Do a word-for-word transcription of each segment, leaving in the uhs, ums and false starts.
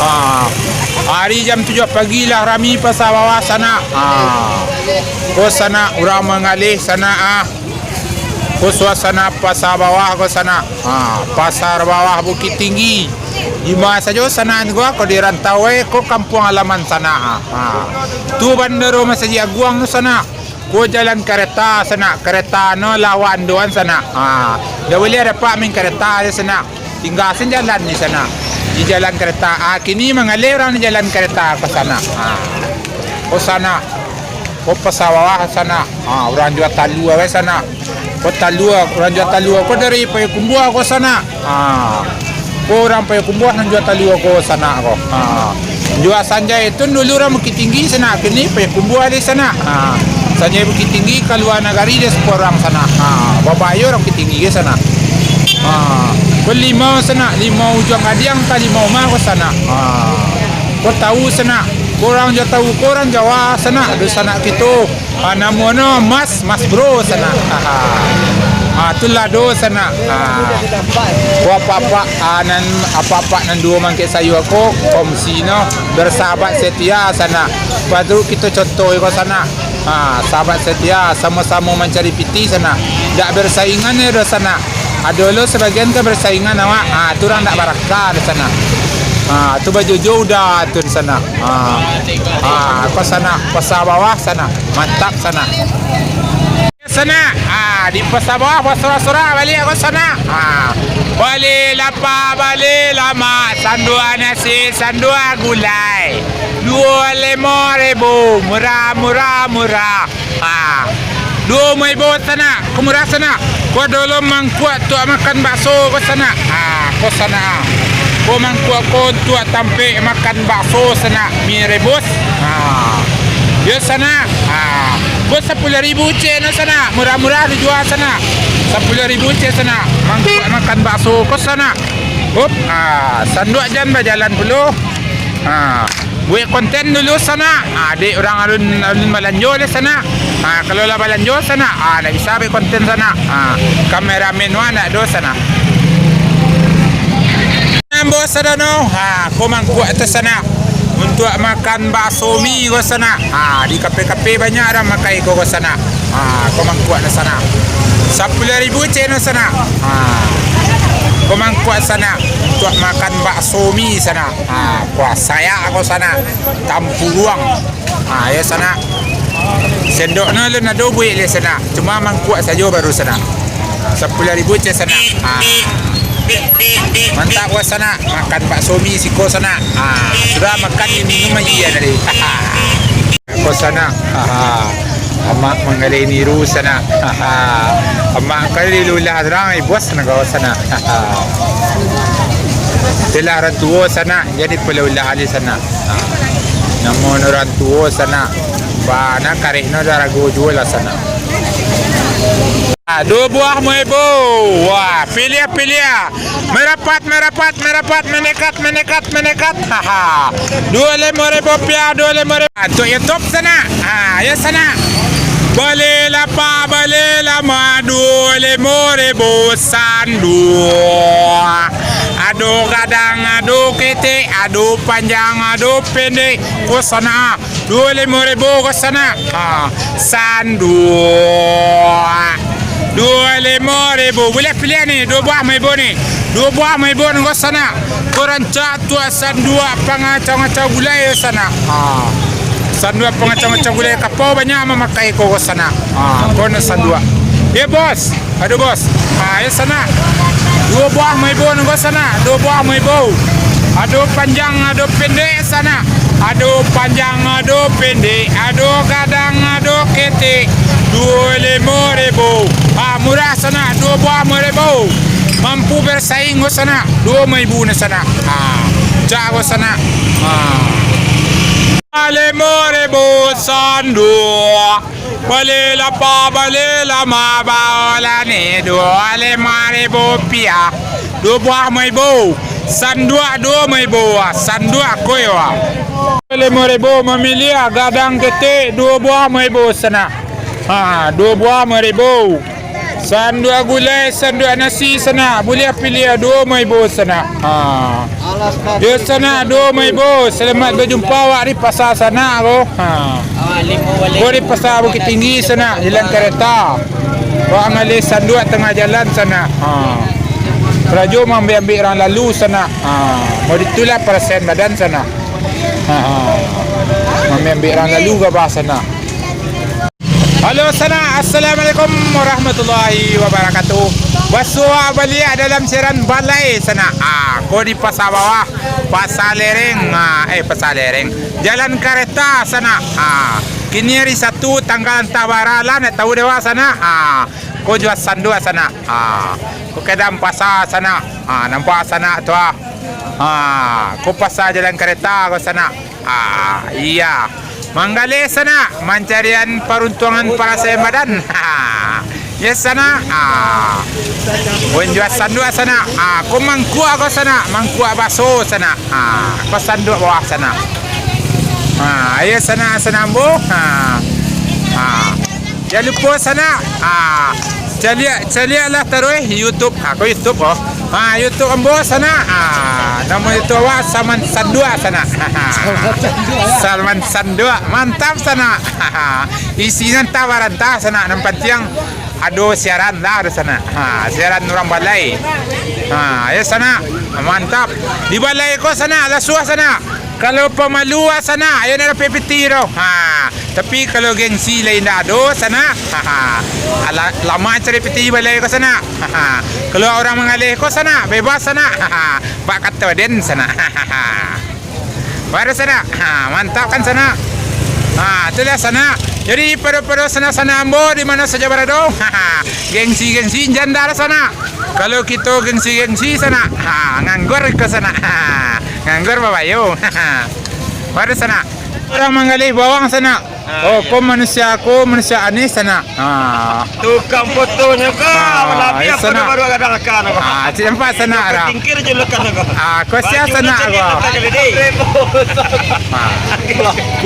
Ah, ari jam tujuah pagi lah rami Pasa Bawah sanak. Ah, ko sanak urang mangaleh sanak ah. Ko suasana Pasa Bawah ko sanak. Ah, Pasar Bawah Bukittinggi. Di ma sajo sanak ko, ko di rantau eh, ko kampuang halaman sanak ah. Ah, tu bandaro Masajik Aguang tu sanak. Ko jalan kareta sanak, kareta no lawan doan sanak. Ha, dak buliah dapek main kareta di sanak. Tingga sen jalan di sanak. Di jalan kareta, ah, kini mangaleh urang di jalan kareta ko sanak. Ha. Ko sanak. Ko Pasa Bawah sanak. Ha, urang jua talua bae sanak. Ko talua, urang jua talua ko dari Payakumbuah ko sanak. Ha. Ko urang Payakumbuah nan jua talua ko sanak ko. Ha. Jua sanjai tu dulu urang Bukittinggi sanak, kini Payakumbuah di sanak. Ha. Sanjai Bukittinggi kalua nagari di saporang sanak. Ha. Babayo urang Bukittinggi di sanak. Ha. Ko limau sanak, limau ujuang gadiang, ta limau ma ko sanak. Ha. Ko tahu sanak, ko urang jua tahu, ko urang Jawa sanak, di sanak kito. Ah, namo no Mas, Mas Bro sanak. Ah, tu lado sanak. Ah, ko apak-apak, ah, nan, apak-apak nan duo mangkek sayua ko, kongsi no, bersahabat setia sanak. Patut kito contoh iko sanak. Ah, sahabat setia, samo-samo mancari pitih sanak. Dak bersaingan yo doh sanak. Ado lo sabagian ka bersaingan awak, ah, tu urang dak barakah di sanak. Ah, tu bajojo udah tu di sanak. Ah, ah, ko sanak, Pasa Bawah sanak. Mantap sanak. Sanak, ah, di Pasa Bawah, basura-sura baliak ko sanak. Ah, bali lapa, bali lamak, sanduak nasi, sanduak gulai. Duo limo ribu, murah, murah, murah. Ah, duo limo ribu sanak, ko murah sanak. Ko ado lo mangkuak tuak makan bakso ko sanak. Ah, ko sanak. Ko mangkuak ko tuak tampek makan bakso sanak, mi rebus. Ah. Yo sanak. Ah. Ko sapuluah ribu cek no sanak, murah-murah dijua sanak. Sapuluah ribu cek sanak. Mangkuak makan bakso ko sanak. Hop. Ah, sanduak jan bajalan pulo. Ah. Buek konten dulu sanak. Ah, dek urang alun, alun balanjo deh sanak. Ah, kalau lah balanjo sanak, ah, ndak bisa buek konten sanak. Ah, kameramen wak ndak ado sanak. Ambo sadano, ha, ko mangkuak tu sanak. Untuak makan bakso mi ko sanak. Ha, di kafe-kafe banyak urang makai ko, ko sanak. Ha, ko mangkuak tu sanak. Sapuluah ribu cek no sanak. Ha. Ko mangkuak sanak. Untuak makan bakso mi sanak. Ha, kuah sayak ko sanak. Tampuruang. Ha, yo sanak. Sendok no alun ado buek lai sanak. Cuma mangkuak sajo baru sanak. Sapuluah ribu cek sanak. Ha. Mantap ko sanak. Makan bakso mi siko sanak. Ha. Sudah makan, minum aia tadi. Ko sanak. Ha. Amak manggaleh niru sanak. Ha. Amak kali lulah terang, eh, bos nak ko sanak. Ha. Itulah urang tuo sanak. Jadi pula ulah alih sanak. Namo urang tuo sanak. Bana kareh no darago juo lah sanak. Ah, duo buah limo ribu. Wah, piliah, piliah. Merapat, merapat, merapat, mendekat, mendekat, mendekat. Haha. Duo limo ribu rupiah, duo limo ribu. Ah, tu YouTube sanak. Ah, yo sanak. Bali lapa, bali lamak, duo limo ribu sanduak. Ado gadang, ado ketek, ado panjang, ado pendek. Ko sanak, duo limo ribu ko sanak. Ha, sanduak. Duo limo ribu. Buliah piliah ni, duo buah limo ribu ni. Duo buah limo ribu ni ko sanak. Ko rancak tuak sanduak pangacau-ngacau gulai ko sanak. Ha. Sanduak pangacau-ngacau gulai kapau banyak mamakai ko, ko sanak. Ha, ko nan sanduak. Ye, bos. Ado, bos. Ha, yo sanak. Duo buah limo ribu ko sanak. Duo buah limo ribu. Ado panjang, ado pendek sanak. Ado panjang, ado pendek. Ado gadang, ado ketek. Duo limo ribu. Ha, murah sanak. Duo buah limo ribu. Mampu bersaing ko sanak. Duo limo ribu ni sanak. Ha, cak ko sanak. Ha. Limo ribu sanduak. Bali lapa, bali lamak, baolah ni duo limo ribu rupiah. Duo buah limo ribu. Sanduak duo limo ribu. Sanduak koi wa. Limo ribu mamiliah gadang ketek duo buah limo ribu sanak. Ha, duo buah limo ribu. Sanduak gulai, sanduak nasi, sanak. Buliah piliah duo ma ibo, sanak. Ha. Yo, sanak, duo ma ibo. Salamaik bajumpa awak di pasa, sanak, ko. Ha. Ko di Pasa Bukittinggi, sanak, jalan kareta. Awak ngalih sanduak tangah jalan, sanak. Ha. Karajo maambiak-ambiak urang lalu, sanak. Ha. Model itulah parasaian badan, sanak. Ha. Maambiak-ambiak urang lalu gabah, sanak. Halo, sanak. Assalamualaikum warahmatullahi wabarakatuh. Basuo baliak dalam siaran Balai, sanak. Ah, ko di Pasa Bawah, Pasa Lereng, ah, eh, Pasa Lereng, Jalan Kareta, sanak. Ah, kini hari Sabtu, tanggal antah bara lah, ndak tahu dek awak, sanak. Ah, ko jua sanduak, sanak. Ah, ko kadang pasa, sanak. Ah, nampak, sanak, tu, ah. Ah, ko pasa Jalan Kareta, ko, sanak. Ah, iya. Manggaleh, sanak, mancarian paruntuangan parasaian badan. Yo, sanak. Ah. Ko jua sanduak, sanak. Ah, ko mangkuak, ko, sanak. Mangkuak baso, sanak. Ah, ko sanduak bawah, sanak. Ah, yo, sanak, sanak ambo. Ah. Ah. Jan lupo, sanak. Ah. Caliak, caliaklah taruih YouTube. Ha, ko YouTube ko. Ha, YouTube ambo, sanak. Ha, namo YouTube awak Salman Sanduak, sanak. Salman Sanduak. Mantap, sanak. Isinyo antah barantah, sanak. Nan pantiang ado siaran lah, ado, sanak. Ha, siaran urang balai. Ha, yo, sanak. Mantap. Di balai ko, sanak, lasuah, sanak. Kalau pamalu, ah, sanak, ayo ndak dapek pitih doh. Ha, tapi kalau gengsi lai indak ado, sanak. Ha, ha. Ala-, lamak cari pitih balai ko, sanak. Ha, ha. Kalau urang manggaleh ko, sanak, bebas, sanak. Ha, ha. Bak kato den, sanak. Ha, ha. Baru, sanak. Ha, mantap kan, sanak? Ha, itulah, sanak. Jadi, pado-pado sanak-sanak ambo di mano sajo barado. Ha, ha. Gengsi-gengsi janda lah, sanak. Kalau kito gengsi-gengsi, sanak, ha, nganggur iko, sanak. Ha, nganggur babayo. Baru, sanak. Urang manggaleh bawang, sanak. Ah, oh, iya. Ko manusia, ko manusia aneh, sanak. Ha. Tukang fotonyo ko, ha, malabiah, sanak. Baru gadang akan ko. Ha, cik nampak, sanak, dah. Tingkir je lekan ko. Ha, ko sia, sanak, ko. Ha.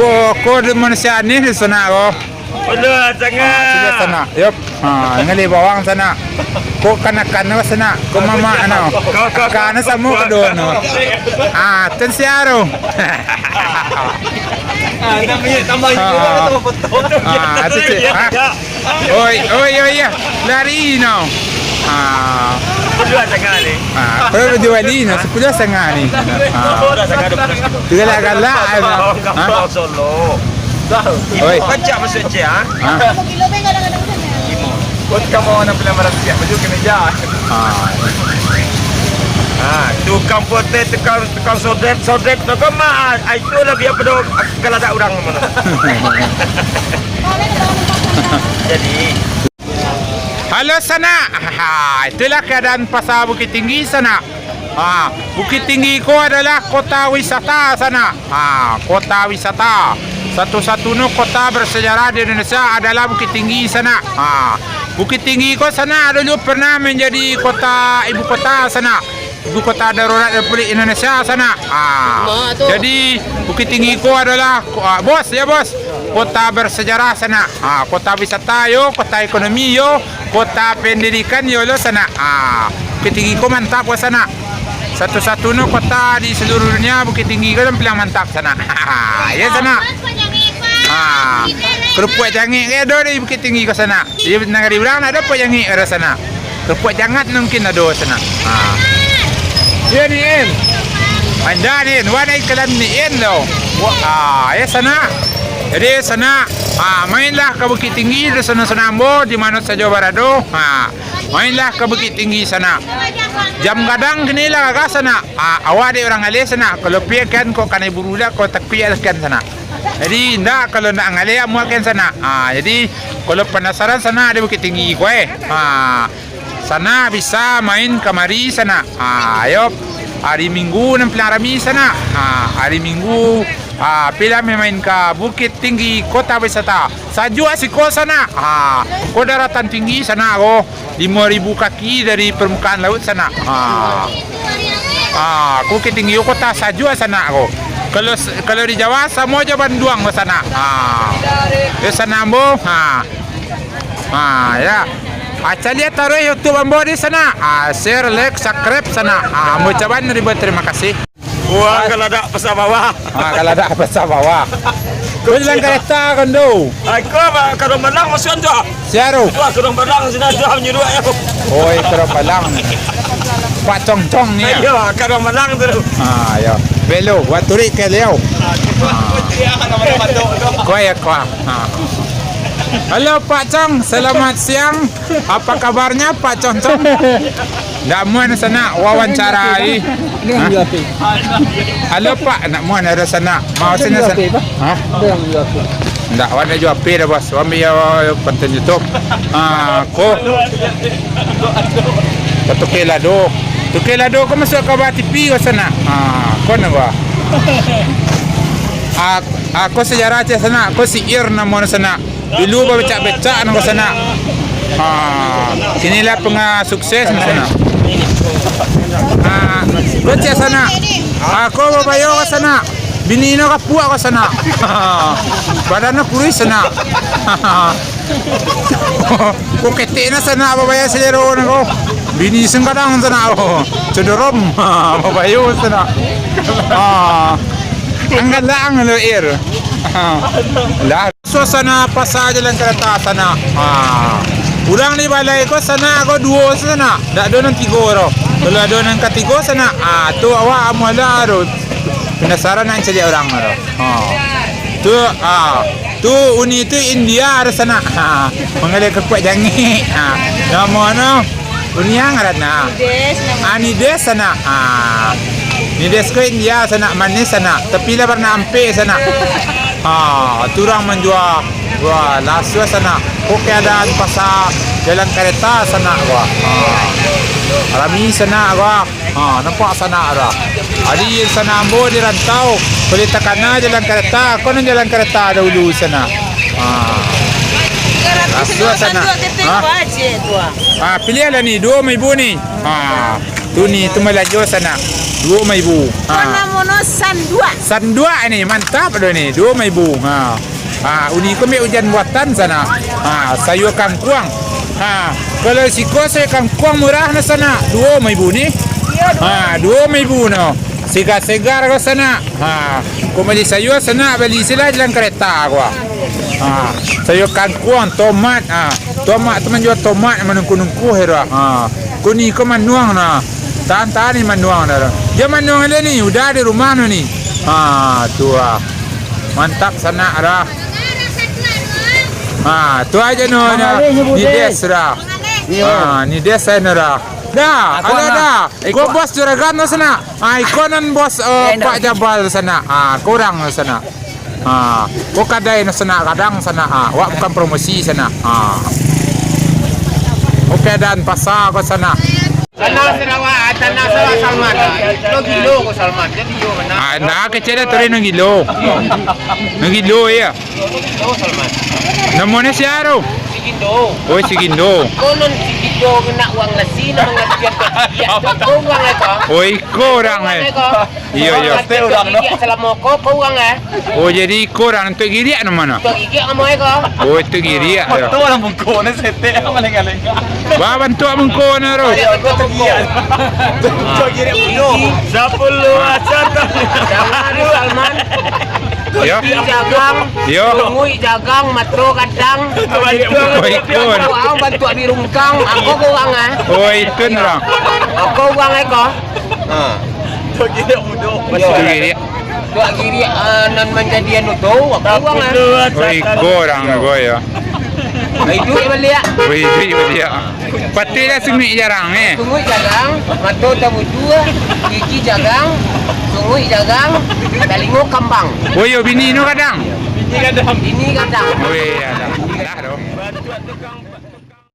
Ko, ko manusia aneh, sanak, ko. Penuh sangat. Ah, sudah, sanak. Yop. Ha, ngalih bawang, sanak. Ko kanakan ko, sanak. Ko mamak, ano. Ko, ko, ko. Kana samo kado, ano. Ah, ten siaro. Ah, tambah tambah. Ah, itu, cik. Ha? Oi, oi, oi, ya. Lari, no. Ah. Penuh sangat ni. Ah, penuh jual ni, no. Sepuluh sangat ni. Ah. Sepuluh sangat, dua puluh. Tu galak-galak, ano. Ha? Solo. Oi. Pacak masuk cek, ah? Ha? Limo. Kau tu kamu nak bilang barang siap, baju kemeja. Ha. Ha, tukang potai, tukang, tukang sodet, sodet tu kan mah, ah, itu lah biar pedo kaladak urang mah. Jadi. Halo, sanak. Ha, itulah keadaan Pasar Bukittinggi, sanak. Ha, Bukittinggi ko adalah kota wisata, sanak. Ha, kota wisata. Satu-satunyo kota bersejarah di Indonesia adalah Bukittinggi, sanak. Ha, Bukittinggi ko, sanak, dulu pernah menjadi kota, ibu kota, sanak. Ibu kota darurat Republik Indonesia, sanak. Ha, jadi, Bukittinggi ko adalah, ah, bos, ya, bos. Kota bersejarah, sanak. Ha, kota wisata yo, kota ekonomi yo, kota pendidikan yo lo, sanak. Ha, Bukittinggi ko mantap ko, sanak. Satu-satunyo kota di seluruh dunia, Bukittinggi ko nan paling mantap, sanak. Ya, sanak. Ha, kerupuak jangek ko ado di Bukittinggi ko, sanak. Di nagari urang ndak ado kerupuak jangek ado, sanak. Kerupuak jangat mungkin ado, sanak. Ha. Yo, ni, En. Anda ni, En, wan ai kalam ni, En, lo. Wah, ah, ya, sanak. Jadi, sanak, ah, mainlah ka Bukittinggi, di sanak-sanak ambo, di mano sajo barado. Ha. Mainlah ka Bukittinggi, sanak. Jam gadang kini lah gagah, sanak. Ah, awak dek urang alih, sanak. Kalau pi kan ko kanai buru lah, ko takuik lah kan, sanak. Jadi, indak, kalau ndak ngaleh, amuah kan, sanak. Ah, jadi, kalau panasaran, sanak, di Bukittinggi ko, eh. Ha. Sanak bisa main kamari, sanak. Ha, ayo, hari Minggu nan paling rami, sanak. Ha, hari Minggu, ha, pilah main ka Bukittinggi, kota wisata. Sajuak siko, sanak. Ha, ko daratan tinggi, sanak, ko. Limo ribu kaki dari permukaan laut, sanak. Ha. Ha, Bukittinggi, kota sajuak, sanak, ko. Kalau, kalau di Jawa, samo jo Banduang, ko, sanak. Ha. Yo, sanak ambo. Ha. Ha, ya. Ah, caliak taruih YouTube ambo di sanak. Ah, share, like, subscribe sanak. Ah, ambo ucapan ribuan tarimo kasih. Wah, kaladak pasar bawah. Ah, kaladak pasar bawah. Ko jalan kareta kan tu? Ai, ko, Pak, Kadang Balang masuak tu. Sia tu? Wah, Kadang Balang sinan tu, nyuruak yo. Oi, Kadang Balang. Pak Cong Cong ni, ya? Iyo, Kadang Balang tu. Ah, yo. Belo, buat turik ke liau. Ah. Kuah ya, kuah. Ah. Halo, Pak Cong. Selamat siang. Apa kabarnya, Pak Cong Cong? Ndak muan sanak wawancarai. Hah? Halo, Pak, ndak muan ado sanak. Mau sini sanak. Hah? Ndak, wan dah jual H P dah, Bos. Wan biar konten YouTube. Ah, ko. Ko tuke lado. Tuke lado ko masuak ka T V ko sanak. Ah, ko na gua. Ah, ah, ko sejarah cek sanak. Ko siir namo sanak. Dulu babecak-becak nan ko sanak. Ha, kini lah pangah sukses nan sanak. Ha, ko cek sanak. Ha, ko babayo ko sanak. Bini no kapuak ko sanak. Badan no kuruih sanak. Ko ketek na sanak babayo salero nan ko. Bini sangkadang sanak ko. Codorom. Ha, babayo sanak. Ha. Anggalang lo ir. Ha. Lah. Suasana pasa jalan kareta sanak. Ha. Urang di balai ko sanak ko duo sanak. Dak ado nan tigo doh. Kalau ado nan katigo sanak, ah, tu awak amuah lah tu. Penasaran nan caliak urang tu. Ha. Tu, ah, tu uni tu India tu sanak. Ha. Manggaleh kakuak jangik. Ha. Namo no? Uniang aran nah. Nides, namo. Ah, Nides sanak. Ah. Nides ko India sanak, manis sanak. Tapi lah warna ampek sanak. Ah, tu urang manjua. Wah, lasuah sanak. Ko keadaan pasa jalan kareta sanak, wah. Ah. Rami sanak, wah. Ah, nampak sanak dah. Adi sanak ambo di rantau. Boleh takana jalan kareta. Ko nan jalan kareta dahulu sanak. Ah. Lasuah sanak. Ha? Ah, piliahlah ni, duo ribu ni. Ha, tu ni, tu balanjo sanak. Duo ribu. Ha. Ko namo no sanduak. Sanduak ni, mantap dah ni, duo ribu. Ha. Ha, uni ko ambiak ujan buatan sanak. Ha, sayua kangkuang. Ha, kalau siko sayua kangkuang murah no sanak, duo ribu ni. Iyo, duo. Ha, duo ribu no. Segar-segar ko sanak. Ha, ko bali sayua sanak, bali silah jalan kareta ko. Ha, sayua kangkuang, tomat. Ha, tomat tu manjua tomat manungkuh-nungkuh ero. Ha, ko ni ko manuang nah. Tahan-tahan ni manuang dah. Dia manuang dia ni, udah di rumah no ni. Ha, tu ah. Mantap sanak dah. Ha, tu aja no, no. Nides dah. Iyo. Ha, Nides saya no dah. Dah, ada dah. Gua bos juragan no sanak. Ah, iko nan bos, eh, Pak Jabal sanak. Ah, kurang sanak. Ah, ko kadai nan sanak, kadang sanak. Ah, wak bukan promosi sanak. Ah. Oke, dan pasa ko sanak. Tanah Sarawak, tanah Sarawak Salman. Lo gilo ko Salman. Jadi yo mana? Ah, nah, kecil dah tadi nan gilo. Nan gilo ya. Namonyo sia tu? Si Gindo. Oi, si Gindo. Konon si Gindo nak uang lasi, nak mangajian tok gigiak tu. Ko uang ai ko? Oi, ko urang ai. Ko uang ai ko? Iyo, iyo. Tok gigiak salamo ko, ko uang ai. Oh, jadi ko urang tok gigiak namo no? Tok gigiak namo ai ko? Oh, tok gigiak. Betul lah mungko ni setek maling-aling. Ba bantuak mungko no tu. Ayo, ko tok gigiak. Tok gigiak mudo. Sapuluah acan. Jangan Salman. Yo. Pipi jagang, yo. Lunguik jagang, mato gadang. Baik pun. Ang bantuak birungkang, ako kurang ah. Oh, itu urang. Ako kurang eh ko. Ha. Tok gigiak mudo. Yo. Tok gigiak. Tok gigiak, ah, nan manjadi anu tu, ako kurang ah. Oh, iko urang tu yo. Nah, itu ya baliak. Oh, itu ya baliak. Patuiklah sunguik jarang, eh. Sunguik jarang, mato tabujua, gigi jarang, sunguik jarang, talingo kambang. Oh, iyo, bini no gadang. Bini gadang. Bini gadang. Oh, iyo, dah. Dah, doh.